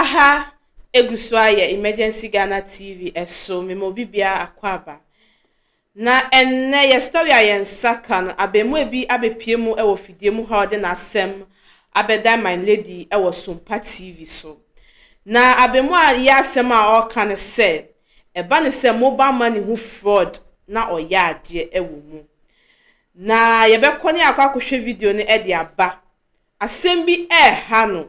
Aha egu so ayɛ Emergency Ghana TV so. Mema obi biara akwaaba. Na ɛnnɛ yɛ story a yɛn nsa ka no, abaamua bi abɛpue mu wɔ fidie mu ha a ɔde n'asɛm abɛdan my lady wɔ Sompa TV so. Na abaamua yi asɛm a ɔreka ne sɛ, ɛba ne sɛ mobile money ho fraud na ɔyɛ adeɛ wɔ mu. Na yɛbɛkɔ ne akɔ akɔhwɛ video no de aba. Asɛm bi ɛreha no,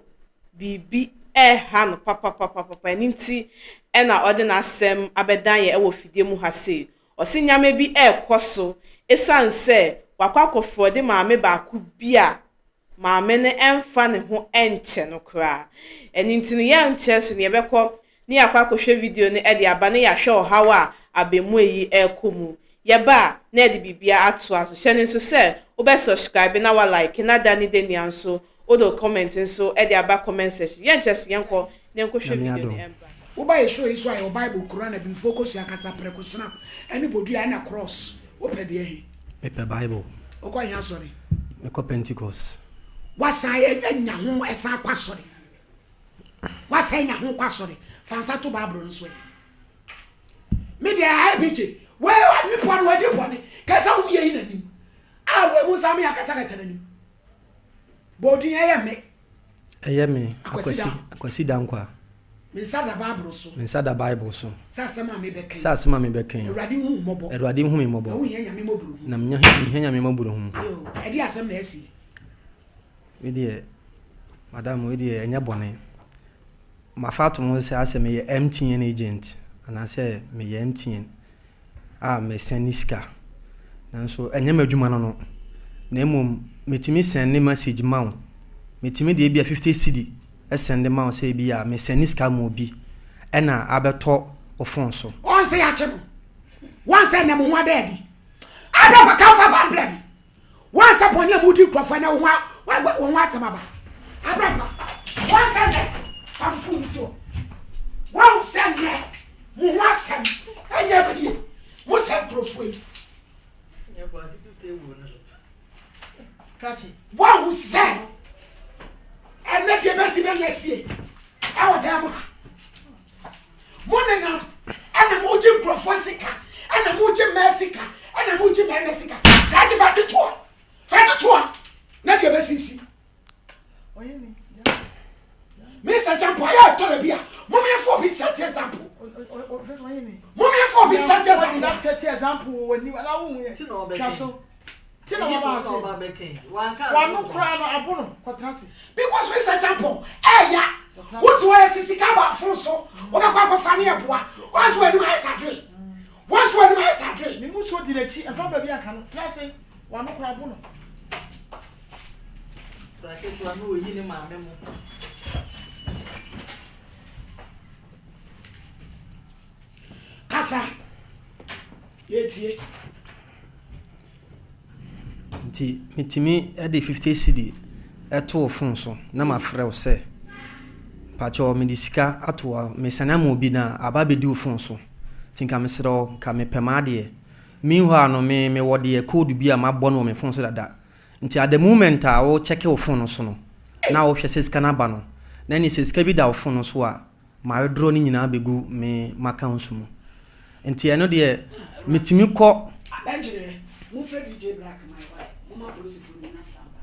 biribi ɛreha no papapapapa. Ɛno nti ɛna ɔde n'asɛm abɛdan yɛ wɔ fidie mu ha sei. Ɔse nneɛma bi ɛrekɔ so esiane sɛ wakɔ akɔfraud maame baako bi a maame no ɛmfa ne ho ɛnkyɛ no koraa. Ɛno nti no yɛnkyɛ so no yɛbɛkɔ ne yɛakɔ akɔhwɛ video no de aba ne yɛahwɛ ɔhaw a abaamua yi ɛrekɔ mu. Yɛba a na yɛde biribiara atoa so. Hyɛ no nso sɛ wobɛ subscribe na wa like na da ne da nia nso wode wo comment nso de aba comment section. Yɛnkyɛ so yɛnkɔ na yɛnkɔhwɛ Nyame video no adom. ɛmbra. Woba yɛ show yi so a, yɛwɔ Bible, Koran, abibifoɔ kosua kasa, prɛko, snap ɛne bodua ɛna cross. Wopɛ deɛ he? Mepɛ Bible. Wokɔ he asɔre? Mekɔ Pentecost. Wasan anya ho ɛsan akɔ asɔre. Wasan anya ho kɔ asɔre. Fa nsa to Bible no so ɛ. Me deɛ ayɛ picture. Wei nipa no wadi bɔne. Kɛsɛ wo yɛ yi n'anim. A wei mu nsa me akatakata n'anim. Bɔdin ɛyɛ me. Ɛyɛ me. Akwasi. Akwasi Akwasi Dankwa. Me nsa da Bible so. Me nsa da Bible so. Sɛ asɛm a mebɛka yi. Sɛ asɛm a mebɛka yi. Awurade hu mmɔbɔ. Awurade hu me Na mmɔbɔ. wohia Nyame mmɔborɔhu. Na mehia Nyame mmɔborɔhu. Yo, ɛde asɛm na asi. Wei deɛ, madam, wei deɛ ɛnyɛ bɔne. Mafa ato mo sɛ asɛ meyɛ MTN agent anaasɛ meyɛ MTN a mesɛne sika. Nanso ɛnyɛ m'adwuma no. Na mmom metumi send message ma wo. Metumi de ebia 50 cedi ɛsend ma wo sɛ ebi a mesɛne sika ma obi ɛna abɛtɔ wo phone so. Ɔn sɛ yɛakye no. Wɔn sɛ nam ho ada adi. Ada kɔka fa ba blɛ mi. Wɔn sɛ bɔne a mudi nkurɔfoɔ na wo ho asɛm aba. Abrapa. Wɔn sɛ nnɛ fam fon so. Wɔn sɛ nnɛ mo ho asɛm ɛnyɛ pie. Mo sɛ nkurɔfoɔ yi. Wɔn sɛ ɛnɛ deɛ bɛsi bɛnyɛ sie ɛwɔ dan mu ha. Mo nenam ɛna mo gye nkurɔfoɔ sika, ɛna mo gye mmaa sika, ɛna mo gye mmarima sika. Daakye fa tetoa fa tetoa na deɛ bɛsisi. Mr. Champo, ayɛ ɛtɔ da bi a momyɛfo obi set example, momyɛfo obi set example. Set example wɔ w'anim ana wohu yɛ twa so ti na waba ase wano koraa no abo no kɔtena ase. Because Mr. Champo, ɛɛya wotu hɔ yɛ sisi kaba fon so, wobɛkɔ akɔfa ne ɛboa wɔn so w'anim ayɛ sadre, wɔn so w'anim ayɛ sadre. Ne mu so di n'akyi ɛfa baabi aka no tena ase wano koraa abo no. Ketewa no oyi ne maame mo. Kasa, yɛtie. Nti metumi de 50 cedi ɛto wo phone so na mafrɛ wo sɛ pakyɛw mede sika ato hɔ, mesane ama obi na aba abɛdi wo phone so, nti nka mesrɛ wo nka mepɛ m'adeɛ. Meanwhile no me mewɔ deɛ code bi a mabɔ no wɔ me phone so dada, nti at the moment a wo check wo phone no so no na wohwɛ sɛ sika no aba no na ɛne sɛ sika bi da wo phone no so a, ma withdraw no nyinaa bɛgu me m'account mu. Nti ɛno deɛ metumi kɔ. Benjamin, mofrɛ DJ Black ma moma polisifoɔ no nyina samba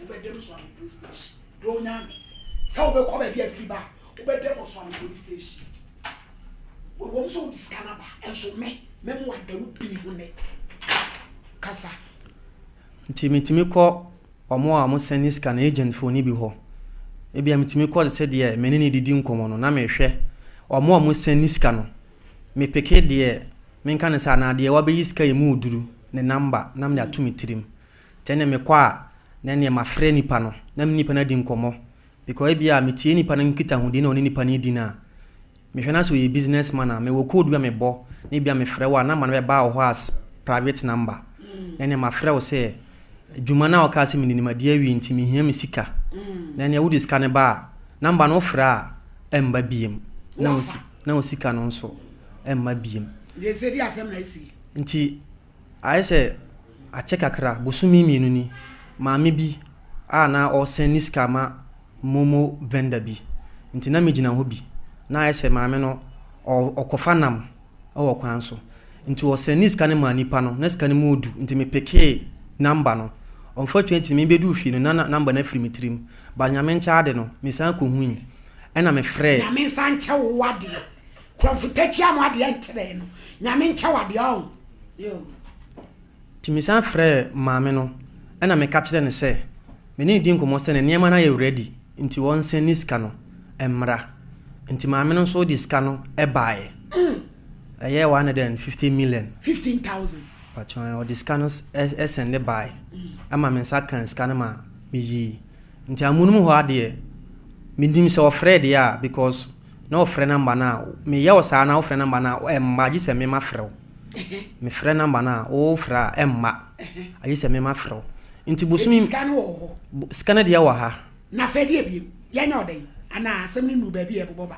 wobɛdam Suame police station de onya me sɛ wobɛkɔ baabi afiri ba a, wobɛdam wɔ Suame police station. Wɔwɔm sɛ wode sika no aba, ɛnso me mɛma wada wo bini ho nɛ kasa. Nti metumi kɔ ɔmo a ɔmo send sika no agent foɔ no bi hɔ. Ebia metumi kɔ te sɛ deɛ me ne ne didi nkɔmmɔ no na mehwɛ ɔmo a ɔmo send sika no, mepeke deɛ menka ne sɛ anaa deɛ wabɛyi sika yi mu oduru ne number na mede ato me tirim. Nti ɛnna mekɔ a na ɛneɛ mafrɛ nipa no na me nipa no adi nkɔmmɔ, because ebia metie nipa no nkitahodie na ɔne nipa no di no a, mehwɛ na sɛ ɔyɛ business man a, mewɔ code bi a mebɔ na ebia mefrɛ wo a, number no bɛba wɔ hɔ as private number na ɛneɛ mafrɛ wo sɛ dwuma no a ɔkaa sɛ mede nimadeɛ awie nti mehia me sika, na ɛneɛ wode sika no ba a, number no wofrɛ a ɛmba biem na wo na wo sika no nso ɛmma biem. Deɛ sɛ di asɛm na asi. Nti ayɛ sɛ akyɛ kakra, bosome 2 ni, maame bi a na ɔsɛn ne sika ma momo vendor bi. Nti na megyina hɔ bi. Na ayɛ sɛ maame no ɔkɔfa nam wɔ kwan so. Nti ɔsɛndee sika no maa nipa no, na sika no mu ɔdu nti me pekee number no. Unfortunately me bɛduu fie no na number no afiri me tirim but Nyame nkyɛ ade no me san kɔhui ɛna me frɛɛ. Nyame nsa nkyɛ wo adeɛ. Kurɔfo takyia mo adeɛ nkyerɛɛ no. Nyame nkyɛ wo adeɛ ɔho. Yoo. Nti me san frɛɛ maame no ɛna me ka kyerɛɛ no sɛ me ne no di nkɔmmɔ sɛ ne nneɛma no ayɛ ready nti ɔnsɛne sika no mmra. Nti maame no nso de sika no baeɛ. Ɛyɛ 150 million. 15,000. Pakyɛ ɔde sika no sɛnde baeɛ ɛma me nsa kaa sika no ma me yii. Nti amonom hɔ ara deɛ menim sɛ ɔfrɛɛ deɛ a because na ɔfrɛ number no a meyɛ wo saa na wofrɛ number no a ɛmma gye sɛ me mafrɛ wo. Mefrɛ number no a wofrɛ a ɛmma agye sɛ me mafrɛ wo. Nti bosome. Eti sika no wɔ hɔ? Sika no deɛ wɔ ha. Na afei deɛ biem yɛnyɛ ɔdɛn anaa asɛm no nnuru baabi a yɛbobɔ ba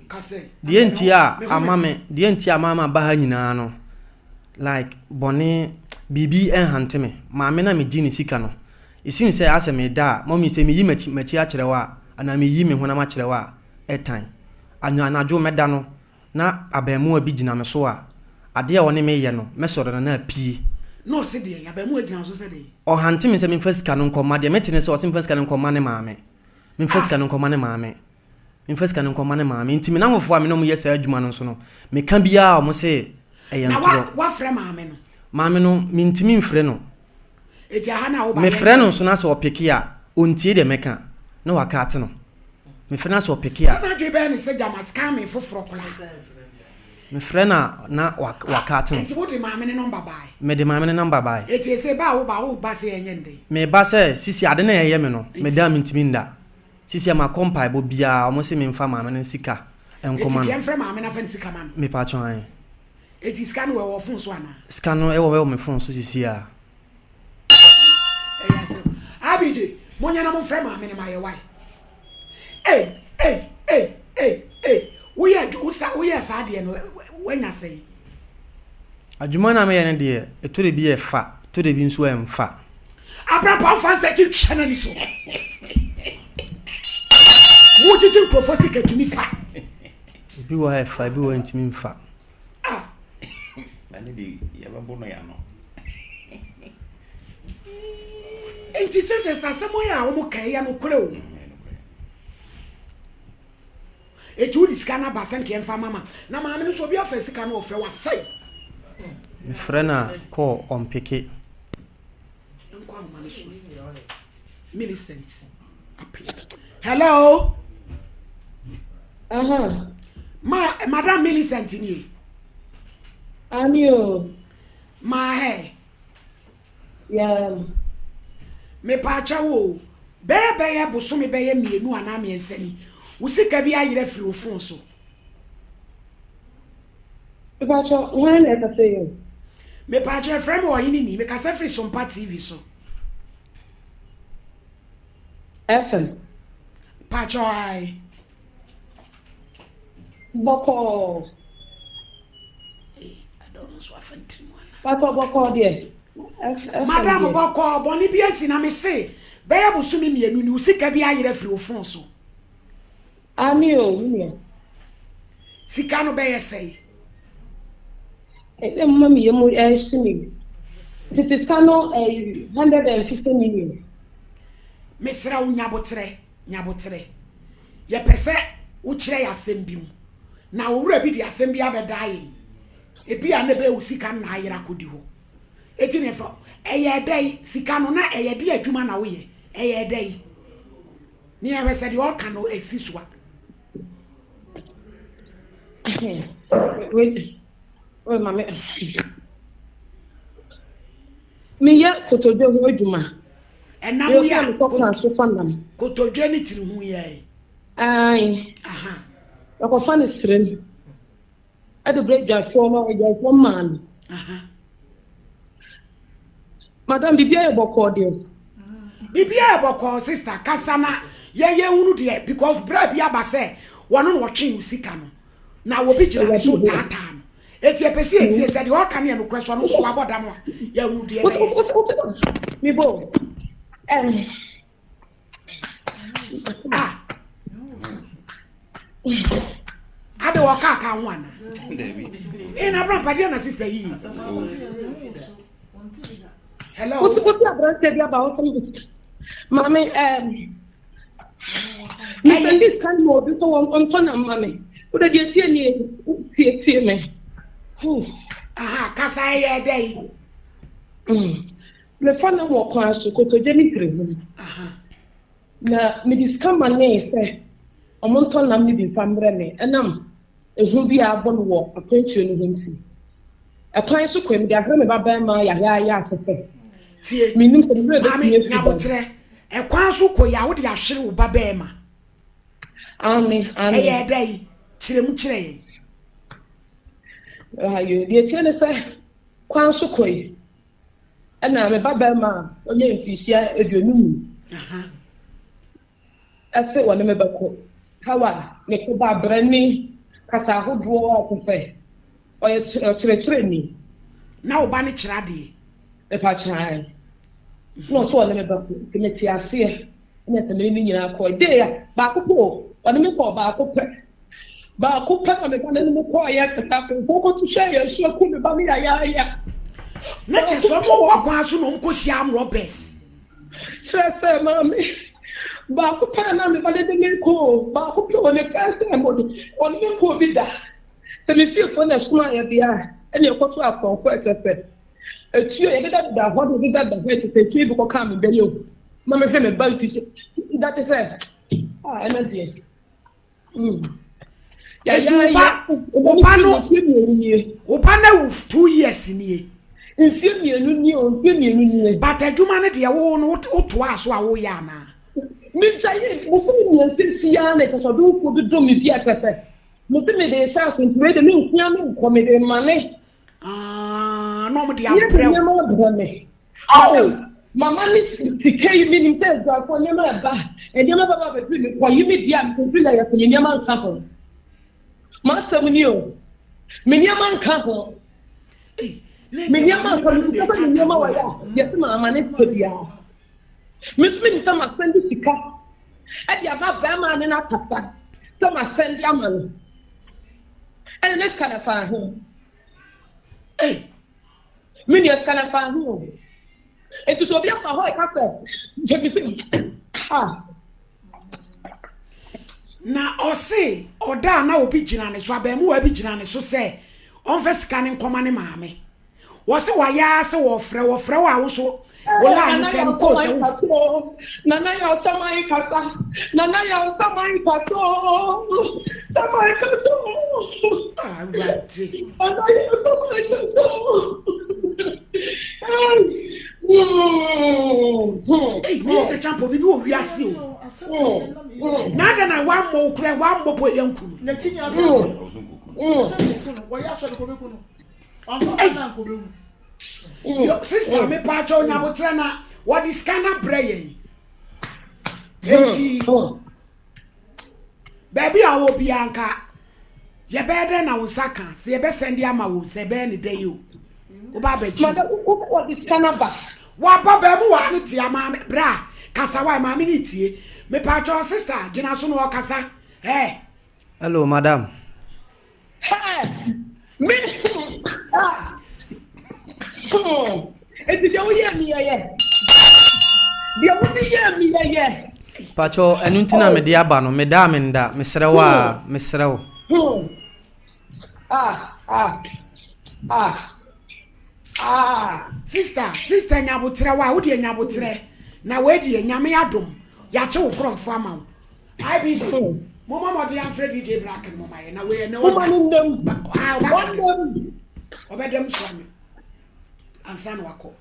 ka sɛ. Deɛ nti a ama me deɛ nti a ama maba ha nyinaa no like bɔne biribi nhante me. Maame no a megye ne sika no it seems sɛ asɛ meda a mummy sɛ meyi m'akyi m'akyi akyerɛ wo a anaa meyi me honam akyerɛ wo a ɛtan. Anadwo mɛda no na abarimaa bi gyina me so a, adeɛ a ɔne me reyɛ no, mɛsɔre no na apue. Na ɔse deɛn? Abarimaa gyina wo so sɛ deɛn? Ɔhante me sɛ memfa sika no nkɔma, deɛ mete ne sɛ ɔse memfa sika no nkɔma ne maame, memfa sika no nkɔma ne maame, memfa sika no nkɔma ne maame. Nti me nnamfofoɔ a me ne wɔn yɛ saa adwuma no nso no, meka biara a wɔn se ɛyɛ Na ntorɔ. woafrɛ maame no? Maame no, mentumi mfrɛ no. Enti aha no a woba yɛnyɛ Mefrɛ no nso na sɛ ɔpeke a, ɔntie deɛ mɛka, na waka ate no. Mefrɛ no a sɛ ɔpeke a. Sɛ n'adwene bɛyɛ no sɛ gyama scamming foforɔ koraa. Mefrɛ no a na waka ate no. Enti wode maame no number baeɛ? Mede maame no number baeɛ. Enti ɛsei ba a woba, woreba sɛ yɛnyɛ no dɛn? Meba sɛ sisi ade no a ɛyɛ me no, meda a mentumi nda. Sisi a makɔ mpaebɔ biara, wɔn se memfa maame no sika nkɔma Enti no. yɛmfrɛ maame no afa ne sika ma no? Mepakyɛw ae. Enti sika no wɔ wɔ phone so anaa? Sika no ɛwɔ ɛwɔ me phone so sisi a. Ɛyɛ asɛm. Abj, monyɛ na momfrɛ maame no ma yɛ wai. Ei ei ei ei ei woyɛ adwu wo sa woyɛ saa adeɛ no wanya sɛn? Adwuma no a meyɛ no deɛ ɛtɔ da bi ɛfa ɛtɔ da bi nso ɛmfa. Abrabɔ mfa nsa akyi twa n'ani so. Mogyegye nkurɔfoɔ sika tumi fa. Ebi wɔ hɔ a ɛfa ebi wɔ hɔ a ɛntumi mfa. Ah. Na ne de yɛbɛbo no yano. Nti sɛ sɛ asɛm yi a wɔn ka yɛ nokorɛ o. Eti wode sika no aba sɛ nka yɛmfa mama na maame no nso obi afa sika no ɔfrɛ wasɛe. Mefrɛ no a kɔɔ ɔmpeke. Yɛnkɔ ahoma no so. Millicent Appiah. Hello. Aha. Ma Madam Millicent nie. Ami o. Ma he. Yeah. Mepaakyɛw o, bɛyɛ bɛyɛ bosome bɛyɛ mmienu anaa mmiɛnsa ni, wo sika bi ayera firi wo fon so. Mepaakyɛw, hwan na ɛkasa yi o? Mepaakyɛw, yɛfrɛ me Ɔhene Ni, mekasa firi Sompa TV so. FM. Paakyɛw ae. Bɔkɔɔ. Ee, ɛdɔ no nso afa ne tirim ana? Paakyɛw bɔkɔɔ deɛ. FM Madam deɛ. bɔkɔɔ, bɔne bi asi na mese bɛyɛ bosome mmienu ni, wo sika bi ayera firi wo fon so. Aane o, me nua. Sika no bɛyɛ sɛe? Ɛdɛ mma me yam ɛhye me. Tete sika no ɛyɛ 150 million. Mesrɛ wo nyaboterɛ, nyaboterɛ. Yɛpɛ sɛ wokyerɛ yɛn asɛm bi mu. Na owura bi de asɛm bi abɛdaa yɛn. Ebia na ɛbɛyɛ wo sika no na ayera akɔdi hɔ. Enti na yɛfrɛ wo. Ɛyɛɛ dɛn? Sika no, na ɛyɛ deɛ adwuma na woyɛ? Ɛyɛɛ dɛn? Ne yɛhwɛ sɛ deɛ ɔreka no ɛsi so a. Wait, ma me. Meyɛ kotodwe ho adwuma. Ɛnam Meyɛ yɛ obi a mekɔ kwan so fa nam. Kotodwe ne tiri ho yɛ. Ae. Yɛkɔfa no serem. Ɛde brɛ dwafoɔ ma dwafoɔ maa no. Madam, biribi ayɛ bɔkɔɔ deɛ. Biribi ayɛ bɔkɔɔ sister kasa na yɛn yɛn hunu deɛ because bra bi aba sɛ wɔn na ɔtwe wo sika no na obi gyina ne so taataa no eti ɛpɛ sɛ etie sɛ deɛ ɔka no yɛ nokorɛ so ɔno nso abɔ dam a yɛhunu deɛ ɛbɛyɛ. Mebo ɛm. Ah. Ade wɔ kaa ka ho ana? Dabi. Ee na abira mpadeɛ na sista yi. Hello. Wosi wosi aberanteɛ bi aba wosɛm maame ɛɛm. Mesɛnde sika no ma obi sɛ ɔntɔ nam ma me. Wode deɛ tie nie tie tie me. Aha kasa ɛyɛ dɛ yi. Mefa nam wɔ kwan so kotodwe ne tiri ho. Na mede sika manee sɛ ɔmo ntɔ nam no bi mfa mbrɛ me ɛnam ehu bi a abɔ me wɔ akwantuo no ho nti. Ɛkwan so kwan mede ahwɛ me ba bɛrima yayaaya akyɛ sɛ. Tie. Menim sɛ me werɛ Maame bɛtumi afiri nyabotrɛ ɛkwan so kɔ yi a wode ahwere wo ba bɛrima. Aane aane. Ɛyɛ dɛ yi kyerɛ mu kyerɛ yɛn. Ayo deɛ tie ne sɛ kwan so kɔ yi ɛna me ba bɛrima a ɔnyɛ mfirihyia 25 ɛsɛ wɔne me bɛkɔ hawa ne kɔ ba abrɛ ne kasa ahodoɔ a te sɛ ɔyɛ ɔkyerɛkyerɛni. Na wo ba ne kyerɛ adeɛ. Mepa kyerɛ na ɔsɛ ɔne me bɛkɔ nti mete aseɛ ɛna sɛ mene ne nyinaa kɔɔ de a baako pɛ o ɔne me kɔɔ baako pɛ baako pɛ na me ba n'anim kɔɔ yɛ sɛ sɛ akɔnkɔn kɔto hyɛ yɛn so aku me ba ne yayaaya. Na kyerɛ sɛ ɔmo kɔ kwan so na ɔmo kɔ hyia armed robbers. Kyerɛ sɛ maame baako pɛ na me ba ne de me kɔ o baako pɛ o ne first time ɔde ɔne me kɔ obi da sɛ me fiefoɔ na ɛsoma yɛ deɛ a ɛna ɛkɔto akɔnkɔ ɛkyɛ sɛ etuo yɛdeda da hɔ de deda da hɔ ɛkyɛ sɛ etuo bi kɔ kaa me bɛyɛ o ma mehwɛ me ba nfi so da te sɛ a ɛna deɛ Eti wo ba wo ba no wo ba no awu 2 years nie. Mfie 2 nie o, mfie 2 nie. But adwuma no deɛ wo no wotoa so a woyɛ anaa? Megya yi bosome 3 nti ya na ɛkyɛ sɛ ɔdomfoɔ bi dom me bi a kyerɛ sɛ mese mede hyɛ ase nti wei de menkua menkɔ mede ma ne. Ah, na ɔmo de abrɛ wo. Nneɛma abrɛ me. Oh! Mama ne sika yi menim sɛ adwafoɔ nneɛma ɛba nneɛma bɛba bɛduru me kɔyi me deɛ a mekɔduru yɛ sɛ me nneɛma nka ho. M'asɛm ni o. Me nneɛma nka ho. Me nneɛma nka ho. Sɛ me nneɛma wɔ yɛ a yɛsɛ ma ama ne sika biara. Me nso menim sɛ masɛnde sika ɛde ama bɛrima ne no akasa sɛ masɛnde ama no. Ɛna ne sika na fa ho. Me nua sika na fa ho. Nti sɛ obi afa hɔ ɛka sɛ sɛ ah. Na ɔse ɔda a na obi gyina ne so abɛɛmuwa bi gyina ne so sɛ ɔmfa sika ne nkɔma ne maame. Wɔse wayɛ sɛ wɔfrɛ wɔfrɛ wo a wo so wo line sɛ nkɔ sɛ wo. Nana yɛ ɔsaman kasa. Nana yɛ ɔsaman kasa o. Saman kasa o. Awurade. Nana yɛ ɔsaman kasa o. Hey, Minister Champo, bibi wɔ wiase o. Na ada na wammɔ wo kora wammɔ po yɛ nku no. N'akyi ni abira. Sɛ nkuku no, wɔyɛ asɔre kɔ bɛku no. Wamfa ba na nkɔ bɛwu. Yo, sister, me pa kyɛw nyabotrɛ na wɔde sika na brɛ yɛn. Eti baabi a wɔ biara nka yɛbɛyɛ dɛn na wo nsa ka sɛ yɛbɛsɛn de ama wo sɛ ɛbɛyɛ ne dɛ yi o. Woba abɛgye. Madam, wɔde sika na ba. Waba baamu wɔ ne tia maame bra kasa wa maame ne tie. Me pa kyɛw sister gyina so na ɔkasa. Eh. Hello, madam. Hey, me ah. Eti deɛ woyɛ mi yɛyɛ. Deɛ wode yɛ mi yɛyɛ. Pacho, ɛno nti na mede aba no, meda a menda, mesrɛ wo a, mesrɛ wo. Ah, ah, ah, ah. Sister, sister nyabotrɛ wa, wo deɛ nyabotrɛ. Na wei deɛ nyame adom, yɛakye wo korɔmfo ama wo. IBJ, moma mmɔden amfrɛ DJ Black no moma yɛ na wei ɛnɛ Moma no nnam. Ɔnnam. Ɔbɛdam so ame ansa na wakɔ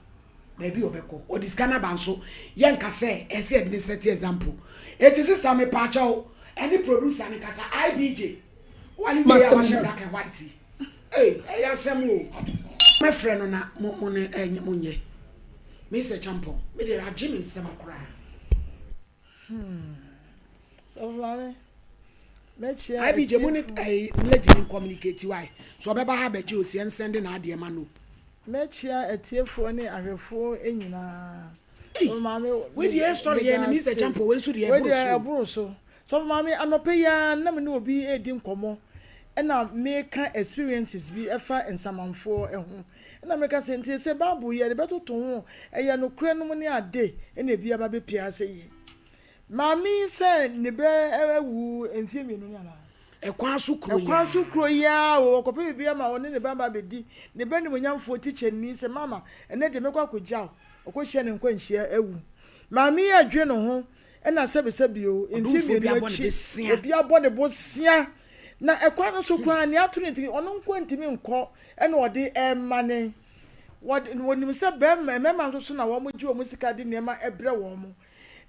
baabi ɔbɛkɔ ɔde sika no aba nso yɛnka sɛ ɛsɛ yɛde ne set example eti sister me paakyɛw ɛne producer ne kasa IBJ wale wie a wahyɛ black and white yi ee ɛyɛ asɛm o mɛfrɛ no na mo mo ne ɛ mo nyɛ Mr. Champon me de agye me nsɛm koraa. Sɔfo maame, mɛkyia IBJ mo ne ɛyi lady ne communicate why so ɔbɛba ha bɛgye osi ɛnsɛnde na adeɛ ma no. Mɛkyia atiefoɔ ne ahwɛfoɔ nyinaa. Sɔfo maame, Wei deɛ story yɛ na Mr. Champon wei nso deɛ wei ɛboro deɛ so. ɛboro so. Sɔfo Maame, anɔpa yi ara na me ne obi redi nkɔmmɔ ɛna meka experiences bi ɛfa nsamanfoɔ ho. Ɛna meka sɛ, nti sɛ Bible yi yɛde bɛtoto ho, ɛyɛ nokorɛ nom ne ade ɛna ebi aba bɛpia ase yi. Maame yi sɛ ne bɛ awu mfie mmienu ni anaa? Ɛkwan so kuro yi Ɛkwan ara. so kuro yi ara o, ɔkɔpɛ biribi ama ɔne ne ba ba abɛdi. Ne ba nimuonyamfoɔ tikyani sɛ, Mama, ɛnnɛ deɛ mɛkɔ akɔgya wo. Ɔkɔhyia ne nkwanhyia awu. Maame yi ɛredwene ne ho ɛna sɛbesɛbe o, mfeɛ Ɔdomfoɔ bi mmienu abɔ ne akyi, bosea. obi abɔ ne bosea. Na ɛkwan no so koraa, nea ato no nti, ɔno nko ntumi nkɔ ɛna ɔde remane. Wɔde, wɔnim sɛ bɛrima, mmarima nso so na wɔgye wɔn sika de nneɛma brɛ wɔn.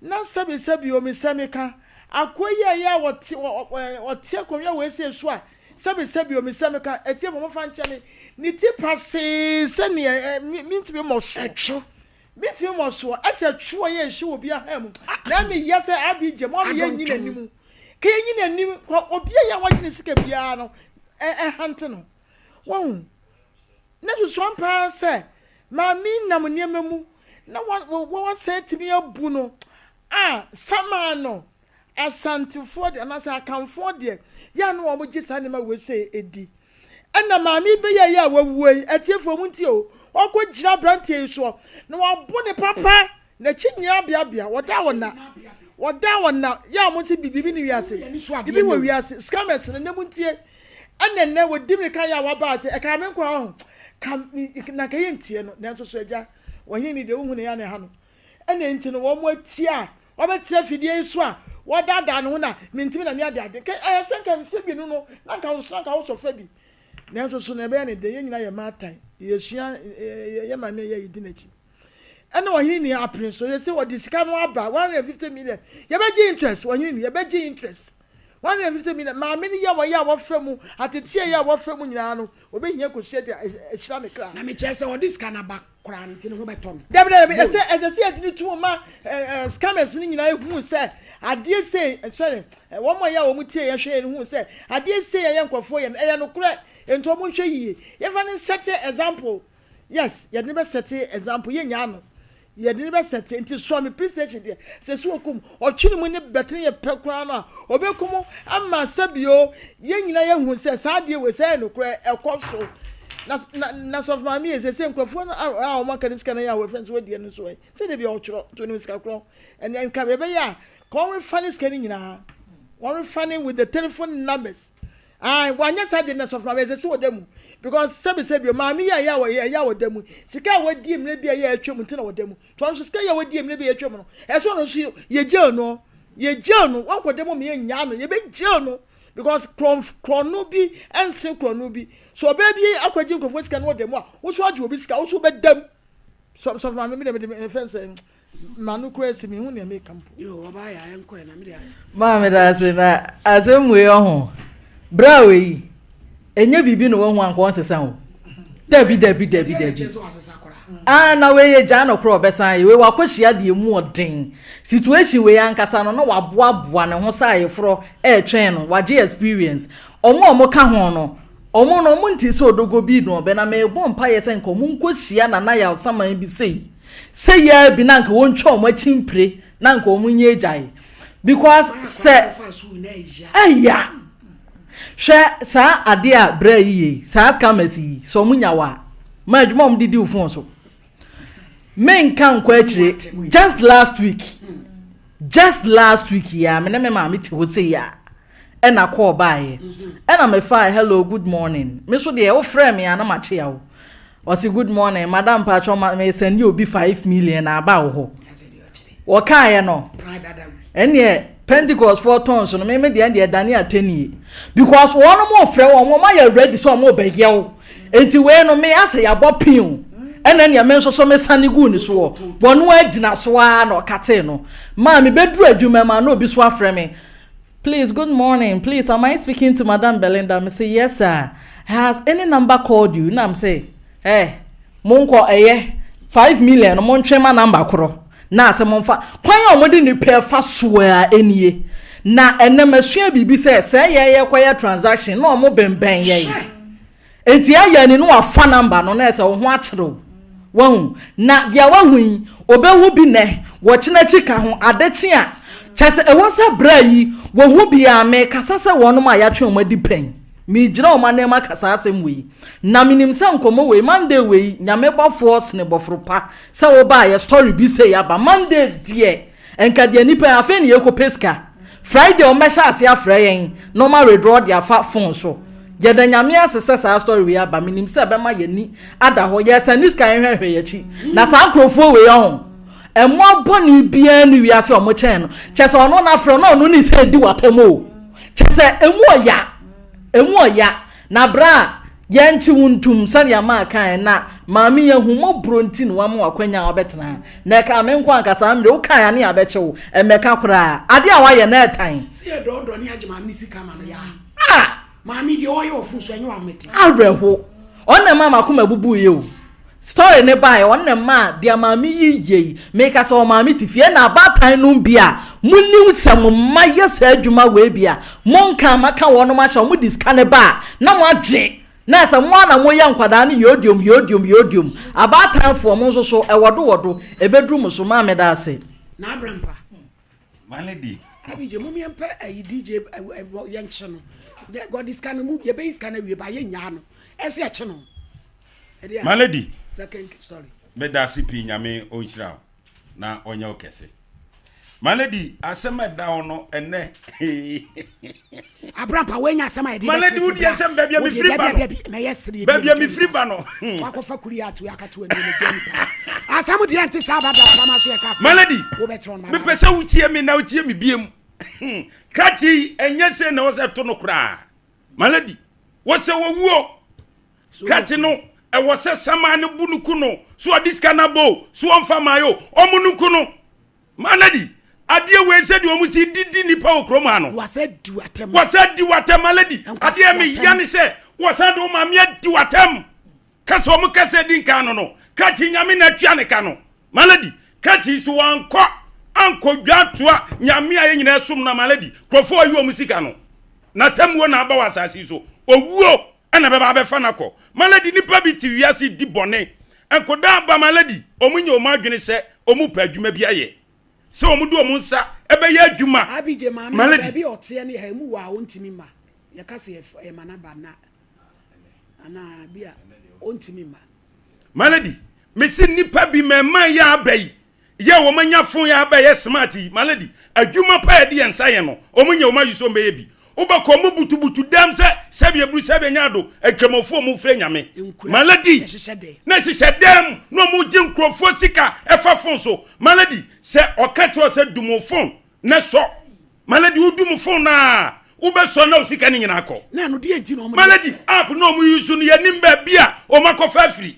Na sɛbesɛbe o, mesɛ meka, akoa yi a ɛyɛ a ɔte, ɔ, ɔ, ɔte akonnwa wei sei so a, sɛbesɛbe o, mesɛ meka, atiefo momfa nkyɛ me, ne ti pasee sɛdeɛ ɛ, me, mentumi mmɔ soɔ. Ɛtwo. Mentumi mmɔ soɔ. Ɛsɛ twoɔ yɛ ɛhyɛ obi ahan mu. Na ɛmeyɛ sɛ Abby gye mo ama yɛnyi n'anim. Ka yɛnyi n'anim, kɔ, obi a yɛ a wagye ne sika biara no, ɛ, ɛhante no. Wahu? Na susuan paa sɛ maame yi nam nneɛma mu na wɔasan atumi abu no a, samaa no, Asantefoɔ deɛ anaasɛ Akanfoɔ deɛ, yɛ a na wɔgye saa nneɛma wei sɛ di. Ɛna maame yi bɛyɛ yɛ a wawuo yi, atiefoɔ mo ntie o, ɔkɔgyina aberanteɛ yi soɔ na wabo ne papa. N'akyi nyinaa beabea, wɔda a wɔna, wɔda a wɔna, yɛ a wɔn se biribi ne wiase, biribi wɔ wiase, scammers no, nnɛ mu ntie, ɛna nnɛ wɔdi mirika yɛ a wɔaba ase, ɛkaa me nkoa ho, ka na nka yɛ ntie no, nanso so agya, wɔhene ni deɛ wohu no yɛ a na ɛha no, ɛna nti no wɔn atie a, wɔbɛte afidie yi so a, wɔdaadaa ne ho na mentimi na me ade ade, nka ɛyɛ sɛ nka mfeɛ mmienu no, na nka wo so na nka wosɔ fa bi, nanso so na ɛbɛyɛ ne dɛ, yɛn nyinaa yɛ mmaatan, yɛsua yɛ maame yɛ yɛdi n'akyi. Ɛna ɔhene ni apene so yɛsɛ wɔde sika no aba 150 million yɛbɛgye interest ɔhene ni yɛbɛgye interest 150 million maame no yɛ wɔyɛ a wɔfɛ mu ateteɛ yɛ a wɔfɛ mu nyinaa no wɔbɛhia kɔhyia de ahyira ne kra. Na mekyerɛ sɛ ɔde sika no aba koraa no nti ne ho bɛtɔ no. Dabi dabi ɛsɛ ɛsɛ sɛ yɛde no to mu ma scammers no nyinaa ehu sɛ adeɛ sei sorry wɔn a yɛ a wɔn tie yɛn hwɛ yɛn hu sɛ adeɛ sei yɛyɛ nkurɔfoɔ yɛ no ɛyɛ nokorɛ nti wɔn nhwɛ yie yɛmfa no nsɛte example. Yes, yɛde no bɛ sɛte example, yɛnyaa no. Yɛde no bɛ sɛte, nti sɔ me police station deɛ, sɛ si okum, ɔtwe ne mu ne bɛtene yɛ pɛ koraa no a, ɔbɛkum ama sɛbio, yɛn nyinaa yɛhu sɛ saa adeɛ wei sɛ ɛyɛ nokorɛ, ɛkɔ so. Na, na, na sɔfo maame yɛ sɛ sɛ nkurɔfoɔ no a wɔn aka ne sika no yɛ a wɔfrɛ no sɛ wɔadiɛ no nso ɛ, sɛ deɛ bi ɔtwerɛ, nti onim sika korɔ. Ɛnna nka yɛbɛyɛ a, ka wɔn refa ne sika no nyinaa, wɔn refa ne with the telephone numbers. Ae wanyɛ saa deɛ na sɔfo maame ɛsɛ sɛ ɔda mu because sɛbi sɛbi o maame yi a ɛyɛ a ɛyɛ a ɔda mu sika a wadi mmerɛ bi a ɛyɛ atwa mu nti na ɔda mu nti ɔno nso sika yi a wadi mmerɛ bi a atwa mu no ɛsɛ ɔno nso yɛ jail no yɛ jail no wankɔ da mu ma yɛ nyaa no yɛbɛ jail no because korɔn korɔno bi ɛnsen korɔno bi so ɔbaa bi akɔgye nkurɔfoɔ sika no ɔda mu a woso agye obi sika woso bɛda mu sɔfo maame mi deɛ mi de fɛn sɛ Ma no koraa si menhu nea meka mpo. Yoo ɔbaa yɛ ayɛ nkɔɛ na mede ayɛ. Maa meda ase na asɛm wei ɔho bra wei ɛnyɛ biribi na wahu anka ɔnsesa o dabi dabi dabi dabi ah na wei yɛ gyaa no korɔ ɔbɛsan yɛ wei wakɔhyia deɛ mu ɔden situation wei ankasa no na waboaboa ne ho sɛ ayeforɔ ɛretwɛn no wagye experience ɔmo a ɔmo ka ho no ɔmo no ɔmo nti sɛ odogo bi no ɔbɛ na mebɔ mpaeɛ sɛ nka ɔmo nkɔhyia nana yawsaman bi sei Sɛ yɛa bi na anka wɔntwa wɔn akyi mpire na anka wɔn nyɛ agyae because sɛ ɛya hwɛ saa adeɛ a brɛ yi yei saa scammers yi sɛ wɔn nya wa ma adwuma wɔn de di wo phone so menka nkɔ akyire just last week just last week yi a me ne me maame te hɔ sei a ɛna kɔɔ baeɛ ɛna mefaa hello good morning me so deɛ wofrɛ me a na makyea wo Ɔse good morning madam mpakyɛw ma me sɛnde obi 5 million na aba wo hɔ. Wɔkaeɛ no ɛneɛ Pentecost foɔ tɔn so no me me deɛ ɛneɛ ɛdane atɛnie because wɔn mo frɛ wɔn wɔn ayɛ ready sɛ wɔn bɛyɛ wo nti wei no me asɛ yɛabɔ pin o ɛna ɛneɛ me nso so me sane guu ne soɔ wɔn agyina so ara na ɔkatee no maa me bɛduru adwuma mu a na obi so afrɛ me Please good morning please am I speaking to madam Belinda me se yes sir has any number called you na me se eh monkɔ ɛyɛ 5 million no montwe ma number korɔ na asɛ momfa kwan a wɔde nipa fa so a ɛnie na ɛnɛ masua biribi sɛ sɛ yɛyɛ kɔyɛ transaction na wɔn bɛnbɛn yɛn Enti ayɛ ni na wafa number no na ɛsɛ wo ho akyere wo. Wahu? Na deɛ wahu yi, ɔbɛhu bi nnɛ, wɔkyena akyi ka ho, ade kye a, kyerɛ sɛ ɛwɔ sɛ berɛ yi, Wɔhu biara, mekasa sɛ wɔnom a yɛatwe wɔn adi pɛn. Megyina wɔn ananmu aka saa asɛm wei. Na menim sɛ nkɔmmɔ wei, Monday wei, Nyame bɔfoɔ sene bɔforo pa sɛ wobaeɛ, story bi sei aba. Monday deɛ, nka deɛ nnipa yi, afei na yɛrekɔpɛ sika. Friday wɔbɛhyɛ aseɛ afrɛ yɛn na wɔn awithdraw de afa phone so. Yɛda Nyame ase sɛ saa story wei aba. Menim sɛ ɛbɛma yɛn ani ada hɔ. Yɛresɛnde sika yɛnhwɛhwɛ yɛn akyi. Na saa nkurɔfoɔ wei ɔho, mmoa bɔne biara nni wiase a wɔkyɛn no. Kyerɛ sɛ ɔno na afrɛ na ɔno ne sɛ edi w'atam o. Kyerɛ sɛ emu ɔya, emu ɔya. Na berɛ a yɛnkye wo ntom sɛdeɛ maa kaeɛ na maame yi ahummɔborɔ nti na wama wo akwanya a wabɛtena ha. Na ɛkaa me nko anka saa mmerɛ wokaeɛ a ne yɛabɛkye wo. Ɛmmɛka koraa. Adeɛ a woayɛ no ɛɛtan. Sɛ yɛdɔɔdɔ ne agye maame no sika ma no yaa. Ah! Maame deɛ ɔyɛ wɔ fon so ɛnyɛ w'ahomete. Awerɛho. Ɔno na ɛmaa m'akoma bubuiɛ o. Story no baeɛ, ɔno na ɛmaa deɛ maame yi yɛ yi, meka sɛ ɔmaame te fie, ɛna abaatan nom bi a monim sɛ mo mma yɛ saa adwuma wei bi a, monka maka wɔnom ahyɛ, wɔn de sika no ba a, na moagye, na ɛsɛ mo ara na moyɛ nkwadaa no yodiom yodiom yodiom. Abaatanfoɔ mo nso so, ɛwɔdo wɔdo, ɛbɛduru mo so. Maame meda ase. Na abrampa. My lady. Abigye mom yɛn pɛ ayi DJ yɛn kye no. God sika no mu yɛbɛyi sika no awie ba yɛn nyaa no. Ɛsɛ yɛkye no. My lady. Second story. Meda ase pii nyame ɔnhyira wo na ɔnyɛ wo kɛse. My lady asɛm a ɛda hɔ no ɛnɛ. Abrampa woanya asɛm a yɛde My lady wo deɛ sɛ baabi a mefiri ba no. Baabi a mefiri ba no. Wakɔfa kuri ato akato ani na gya nipa. Asɛm deɛ nte saa ba da fam aso yɛ ka. My lady mepɛ sɛ wotie me na wotie me biem. Krakye yi ɛnyɛ sɛ na wɔsɛ to no koraa. My lady wɔsɛ wɔwuo. Krakye no ɛwɔ sɛ saman no bu no ku no so ɔde sika no abɔ o so ɔmfa maa o ɔmo no ku no. My lady, adeɛ wei sɛ deɛ wɔn si didi nipa wɔ kurom ha no. Wasa di w'atɛm. Wasa di w'atɛm, my lady. Adeɛ mi ya ne sɛ wɔsan de wɔn maame adi w'atɛm. Kasa wɔn kasa di nkan no no. Krakye nyame na atua ne ka no. My lady, krakye so wankɔ ankɔ dwa toa nyame a yɛn nyinaa som no my lady. Kurɔfoɔ ayi wɔn sika no. N'atemmuo na aba wɔ asase yi so. Owuo ɛna bɛba abɛfa no akɔ. My lady, nipa bi te wiase di bɔne. Nkɔdaa ba my lady, wɔn nyɛ wɔn adwene sɛ wɔn pɛ adwuma bi ayɛ. Sɛ wɔn de wɔn nsa ɛbɛyɛ adwuma. Abigye maame My no lady. baabi a ɔteɛ ne ha emu wɔ a ɔntumi mma. Yɛka sɛ yɛma no aba na anaa bi a ɔntumi mma. My lady, mese nnipa bi mɛma yɛ aba yi yɛ wɔn anya phone yɛ aba yɛ smart yi my lady adwuma pa yɛde yɛn nsa yɛ no wɔn nyɛ wɔn ayi so wɔn bɛyɛ bi wobɛkɔ wɔn butubutu dɛm sɛ sɛbi eburu sɛbi anya ado nkramofoɔ wɔn fira nyame my lady na ɛhyehyɛ dɛm na wɔn gye nkurɔfoɔ sika ɛfa phone so my lady sɛ ɔka kyerɛ sɛ dumu phone na sɔ my lady wodum phone naa wobɛsɔ na osika ne nyinaa kɔ my lady app na wɔn yi so no yɛnim baabi a wɔn akɔfa afiri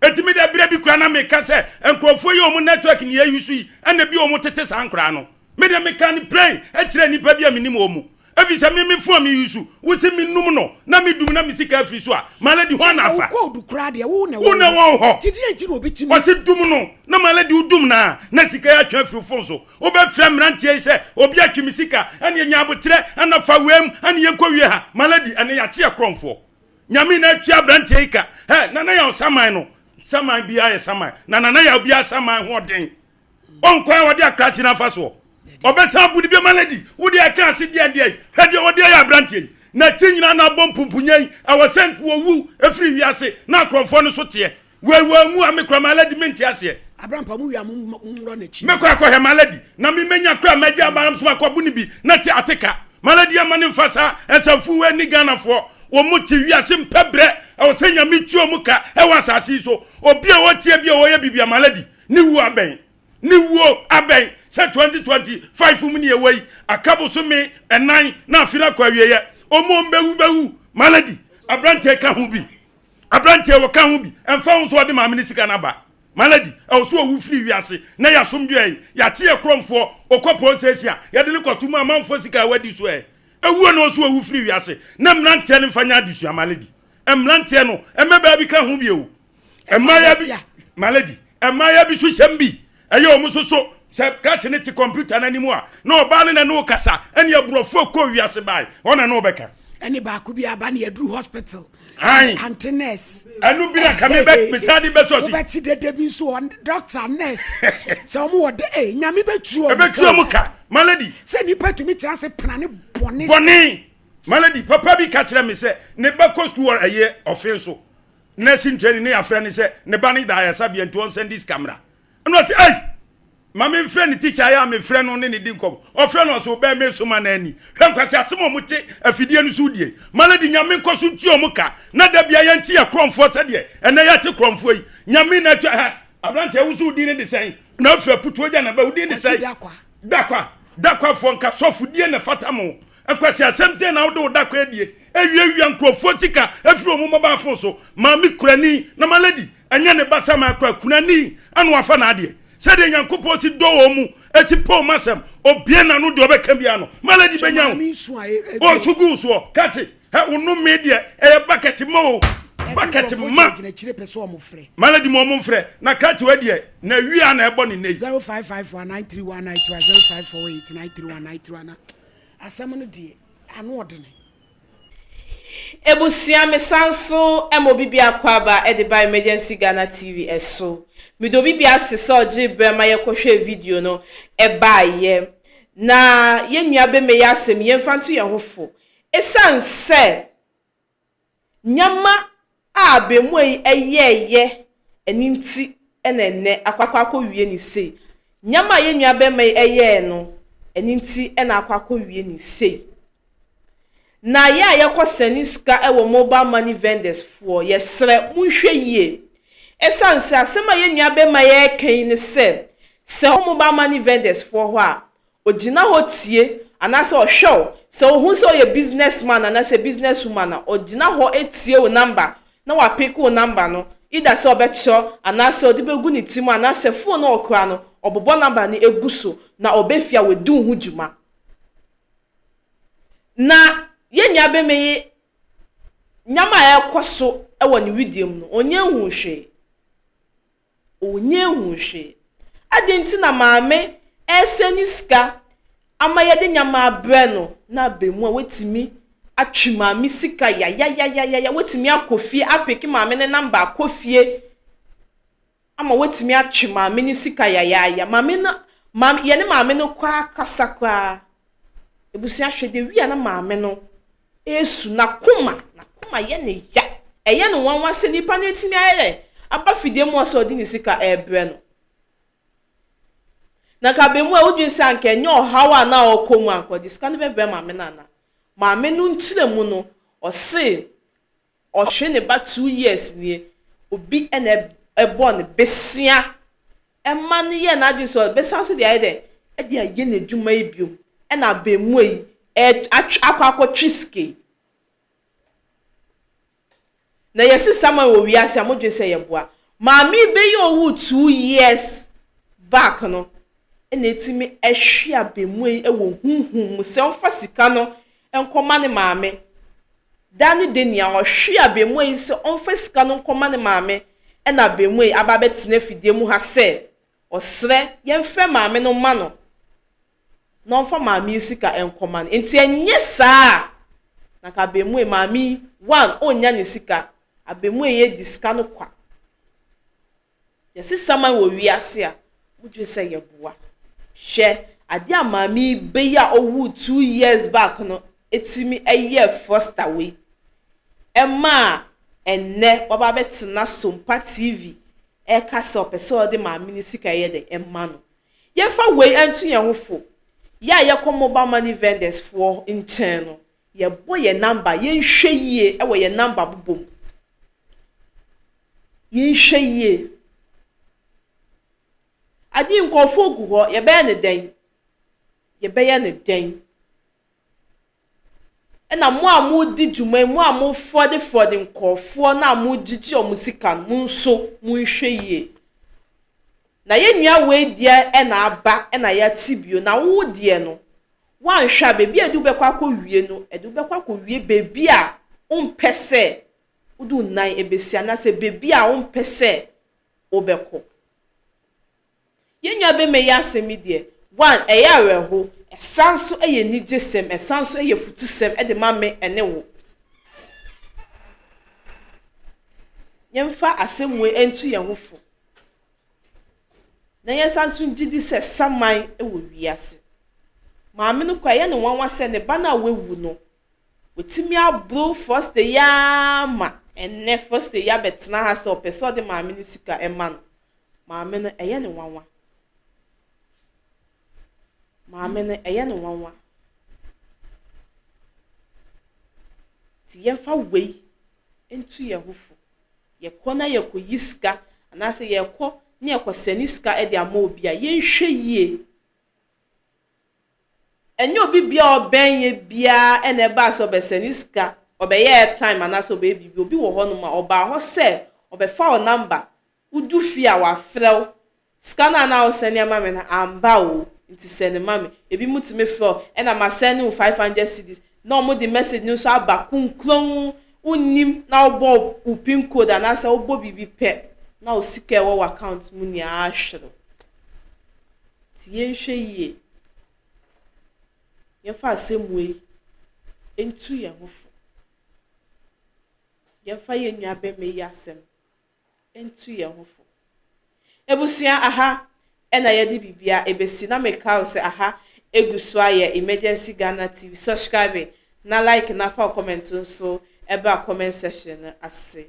Enti me deɛ berɛ bi koraa na meka sɛ nkurɔfoɔ yi a wɔn network ne yɛ use yi ɛna bi a wɔn tete saa nkoraa no. Me deɛ meka no plain kyerɛ nnipa bi a menim wɔn mu. Ɛfiri sɛ me me phone a me use wo se me num no na me dum na me sika afiri so a my lady hwan na Kyerɛ sɛ wo afa? code koraa deɛ wo na ɛwɔ Wo na wo ɛwɔ hɔ. wo hɔ. Nti deɛ nti na obi tumi. Wɔse dum no na my lady wo dum no a na sika yi atwe afiri wo phone so. Wo bɛ frɛ mmeranteɛ yi sɛ obi atwe me sika ɛneɛ nya aboterɛ ɛna fa wei mu ɛne yɛnkɔ wie ha. My lady ɛnɛ yɛakye yɛ korɔmfoɔ. Nyame na atua abranteɛ yi ka. Hɛ, Nana Yaw saman no, saman biara yɛ saman. Na Nana Yaw biara saman ho ɔden. Ɔnkwan a wɔde akrakye no afa soɔ. Ɔbɛsan abu no bi ama no adi. Wo deɛ ɛka ase deɛ deɛ yi. Hwɛ deɛ wɔde ayɛ abranteɛ yi. N'akyi nyinaa na abɔ mpumpunya yi. Ɛwɔ sɛ nka ɔwu firi wiase na akorɔmfoɔ no so teɛ. Wei wanwu a me kora malady mente aseɛ. Abrampa mo wie a mo nwura n'akyi. Mɛkɔ akɔhwɛ malady na me menya kora mɛgye aba nso makɔ bu ne bi na te ateka. Malady ama ne mfa saa nsɛmfo wei ne Ghanafoɔ wɔn mo te wiase mpɛ brɛ ɛwɔ sɛ nyame tua wɔn ka ɛwɔ asase yi so. Obi a ɔtie bi a ɔyɛ biribi a malady ne wuo abɛn ne wuo abɛn sɛ 2025 mu ne yɛwɔ yi aka bosome ɛnan na afe no akɔ awieɛ wɔn wɔn bɛwu bɛwu malady abranteɛ ka ho bi. Aberanteɛ wɔka ho bi, ɛmfa ho sɛ ɔde maame no sika no aba. Malady, ɛwɔ sɛ ɔwu firi wiase na yɛ asomdwoeɛ yi, yɛakye yɛ korɔmfoɔ, ɔkɔ police station a, yɛde no kɔto mu amanfoɔ sika a wadi so ɛ. Ɛwuo na ɔwɔ sɛ ɔwu firi wiase na mmeranteɛ no mfa nyɛ adesua. Malady, mmeranteɛ no, mmabaa bi ka ho bi o. Mmaayewa bi, Malady, mmaayewa bi so hyɛm bi, ɛyɛ wɔn nso so sɛ krakye no te kɔmputa no anim a, na ɔbaa no na ne wo kasa, ɛne aborɔfo ɛkɔɔ wiase bae, wɔn na ne wo bɛka. Ɛne baako bi aba ne yɛduru hospital. Ae. Ante nurse. Ɛno bi na ka me bɛ mesan de bɛ sɔsi. Wobɛte dede bi nso wɔ doctor nurse. Sɛ wɔn wɔ de ee nyame bɛtu wɔn ka. Ɛbɛtu wɔn ka. My lady. Sɛ nipa tumi tena ase pena ne bɔne. Bɔne. My lady, papa bi ka kyerɛ me sɛ ne ba kɔ sukuu wɔ ɛyɛ ɔfe so. Nursing training ne yɛafrɛ ne sɛ ne ba ne da ayaresabea nti ɔnsɛnde sika mmra. Ɛna ɔse ei! Ma memfrɛ ne teacher ayɛ a mefrɛ no ne ne di nkɔmmɔ. Ɔfrɛ no ɔse wobɛn me so ma no ani. Hwɛ nkwaseasɛm a wɔte afidie no so die. My lady, Nyame nkɔ so ntua wɔn ka na da biara yɛnte yɛ korɔmfoɔ sɛdeɛ ɛnɛ yɛate korɔmfoɔ yi. Nyame na atua hɛ. Aberanteɛ wo nso wo din ne de sɛn? Na afiri aputuo gya na ba wo din de sɛn? Dakwa. Dakwafoɔ nka sɔfo die na ɛfata mo. Nkwaseasɛm sei na wode wo dakwa adie. Ewiawia nkurɔfoɔ sika afiri wɔn mobile phone so. Maame kurani na ma lady ɛnyɛ ne ba saman koraa kunani ɛna wafa n'adeɛ. Sɛdeɛ Nyankopɔn si dɔ wɔn mu si pɛ wɔn asɛm obie n'ano deɛ ɔbɛka biara no ma lady bɛnya wo. Ɔnso gu wo soɔ kate hɛ wo nnome deɛ ɛyɛ bucket ma o bucket ma. Ma lady ma wɔn mfrɛ na kate wɔ deɛ na wia na ɛbɔ ne nnɛ yi. 0554 931 0548 931 931 asɛm no deɛ ano ɔdene. Ebusua me san so ma obi bi akwaaba de ba Emergency Ghana TV so. Meda obi bi ase sɛ ɔgyee berɛ ma yɛkɔhwɛɛ video no baeɛ. Na yɛn nua bɛma yi asɛm yi yɛmfa nto yɛn ho fo. Esiane sɛ nneɛma a abaamua yi yɛeɛ ɛno nti na ɛnnɛ akɔ akɔwie no sei. Nneɛma a yɛn nua bɛma yi yɛeɛ no ɛno nti na akɔ akɔwie no sei. Na yɛ a yɛkɔ sɛne sika wɔ mobile money vendors foɔ yɛsrɛ monhwɛ yie. Ɛsiane sɛ asɛm a yɛn nua bɛma yi reka yi ne sɛ, sɛ ɔkɔ mobile money vendors foɔ hɔ a, ɔgyina hɔ tie anaasɛ ɔhwɛ wo, sɛ ɔhu sɛ woyɛ business man anaasɛ business woman a, ɔgyina hɔ tie wo number na wapeke wo number no, either sɛ ɔbɛkyerɛ anaasɛ ɔde bɛgu ne tirim anaasɛ phone no a ɔkura no ɔbobɔ number no gu so na ɔba fie a wadi wo ho dwuma. Na yɛn nuabarima yi nneɛma a ɛrekɔ so wɔ ne wedeɛ mu no, ɔnyɛ nhuu hwee. Ɔnyɛ nhuu hwee. Adɛn nti na maame ɛresɛn ne sika ama yɛde nneɛma abrɛ no na aba mu a watumi atwe maame sika yayayayaya, watumi akɔ fie apeke maame ne namba akɔ fie ama watumi atwe maame no sika yayaaya. Maame no, maame, yɛne maame no kɔ ara kasa koraa. Abusua hwɛ de wia na maame no resu, n'akoma, n'akoma yɛ ne ya. Ɛyɛ no nwanwa sɛ nipa no atumi ayɛ dɛ aba fidie mu sɛ ɔde ne sika rebrɛ no. Na nka abɛmu a wodwen sɛ anka ɛnyɛ ɔhaw a na ɔrekɔ mu anka ɔde sika no bɛbrɛ maame no ana. Maame no nkyerɛmu no, ɔse Ɔhwe ne ba 2 years nie, obi na ɛbɔɔ no besia ɛma no yɛɛ n'adwene sɛ ɔbɛsan so de ayɛ dɛ ɛde ayɛ n'adwuma yi biom ɛna abɛɛmua yi atwe akɔ akɔtwe sika yi. Na yɛsi saman wɔ wiase a modwene sɛ yɛboa. Maame yi bɛyɛ ɔwoo 2 years back no ɛna etimi ɛhwe abɛɛmua yi ɛwɔ huhum mu sɛ ɔmfa sika no nkɔma ne maame. Da ne da nea ɔhwe abɛɛmua yi sɛ ɔmfa sika no nkɔma ne maame ɛna abɛɛmua yi aba abɛtena afidie mu ha sɛ ɔsrɛ yɛmfrɛ maame no ma no na ɔmfa maame yi sika nkɔma no. Nti ɛnyɛ saa a na nka abɛɛmua yi maame yi one ɔnnya ne sika abɛɛmua yi adi sika no kwa. Yɛsi saman wɔ wiase a wodwen sɛ yɛboa. Hwɛ adeɛ a maame yi bɛyi a ɔwoo 2 years back no etimi ɛyɛ foster wei ɛmaa ɛnnɛ waba abɛtena Sompa TV ɛka sɛ ɔpɛ sɛ ɔde maame no sika ɛyɛ dɛ ɛma no. Yɛmfa wei ɛnto yɛn ho fo. Yɛ a yɛkɔ mobile money vendors foɔ nkyɛn no, yɛbɔ yɛn number, yɛnhwɛ yie ɛwɔ yɛn number bobɔ mu. Yɛnhwɛ yie. Ade nkurɔfoɔ gu hɔ, yɛbɛyɛ ne dɛn? Yɛbɛyɛ ne dɛn? Ɛna mo a modi dwuma yi, mo a mofrɔdefrɔde nkurɔfoɔ na mogyegye wɔn sika no, mo nso monhwɛ yie. Na yɛn nua wei deɛ ɛna aba ɛna yɛate bio na wo deɛ no, woanhwɛ a baabi a ɛde wobɛkɔ akɔwie no, ɛde wobɛkɔ akɔwie baabi a wompɛ sɛ wode wo nan ɛbɛsi anaasɛ baabi a wompɛ sɛ wobɛkɔ. Yɛn nua bɛma yi asɛm yi deɛ, one, ɛyɛ awerɛho, ɛsan nso yɛ anigyesɛm, ɛsan nso yɛ futusɛm de ma me ne wo. Yɛmfa asɛm wei nto yɛn ho fo. Na yɛnsan nso ngye di sɛ saman wɔ wiase. Maame no koraa, ɛyɛ no nwanwa sɛ ne ba no a wawu no, watumi aboro Foster yi ara ma ɛnnɛ Foster yi abɛtena ha sɛ ɔpɛ sɛ ɔde maame no sika ma no. Maame no, ɛyɛ no nwanwa. Maame no, ɛyɛ no nwanwa. Nti yɛmfa wei ntu yɛn ho fo. Yɛkɔ na yɛkɔyi sika anaasɛ yɛkɔ na yɛkɔsɛne sika de ama obi a, yɛnhwɛ yie. Ɛnyɛ obi biara a ɔbɛn yɛn biara na ɛbaa sɛ ɔbɛsɛne sika, ɔbɛyɛ airtime anaasɛ ɔbɛyɛ biribi. Obi wɔ hɔnom a, ɔbaa hɔ sɛ ɔbɛfa wo number, wodu fie a wafrɛ wo, sika no a na wosɛne ama me no amba o, nti sɛne ma me. Ebinom tumi frɛ wo, ɛna masɛne wo 500 cedis, na wɔde message no nso aba kunkron, wonnim na wobɔ wo pin code anaasɛ wobɔ biribi pɛ na wo sika a ɛwɔ w'account mu nyinaa ahwere wo. Nti yɛnhwɛ yie. Yɛmfa asɛm wei ntu yɛn ho fo. Yɛmfa yɛn nua bɛma yi asɛm ntu yɛn ho fo. Abusua aha ɛna yɛde biribia ɛbɛsi na meka wo sɛ aha egu so ayɛ Emergency Ghana TV. Subscribe na like na fa wo comment nso ɛbra comment section no ase.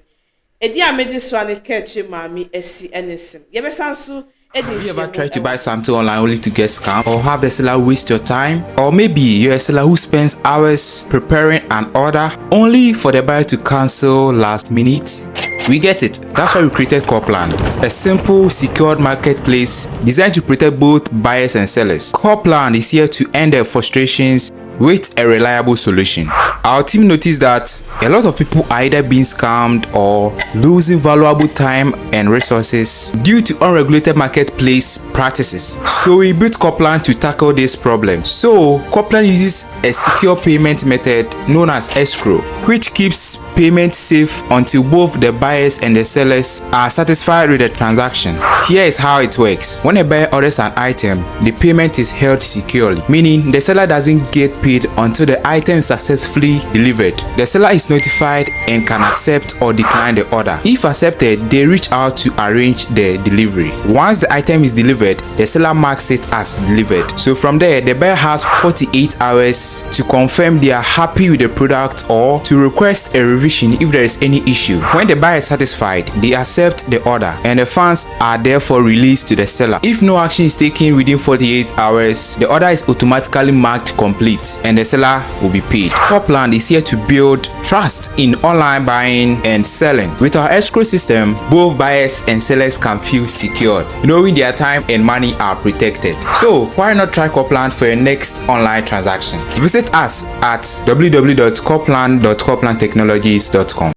Edin a megye so a ne kɛkyire maame asi ne sem. Yɛbɛsan so Have you ever tried to buy something online only to get scammed or have the seller waste your time? Or maybe you're a seller who spends hours preparing an order only for the buyer to cancel last minute? We get it. That's why we created Corplan, a simple, secured marketplace designed to protect both buyers and sellers. Corplan is here to end their frustrations with a reliable solution. Our team noticed that a lot of people are either being scammed or losing valuable time and resources due to unregulated marketplace practices. So we built Corplan to tackle this problem. So Corplan uses a secure payment method known as escrow, which keeps payment safe until both the buyers and the sellers are satisfied with the transaction. Here is how it works. When a buyer orders an item, the payment is held securely, meaning the seller doesn't get paid until the item is successfully delivered. The seller is notified and can accept or decline the order. If accepted, they reach out to arrange the delivery. Once the item is delivered, the seller marks it as delivered. So from there, the buyer has 48 hours to confirm they are happy with the product or to request a revision if there is any issue. When the buyer is satisfied, they accept the order and the funds are therefore released to the seller. If no action is taken within 48 hours, the order is automatically marked complete and the seller will be paid. Corplan is here to build trust in online buying and selling. With our escrow system, both buyers and sellers can feel secure, knowing their time and money are protected. So why not try Corplan for your next online transaction? Visit us at www.corplan.corplantechnologies.com.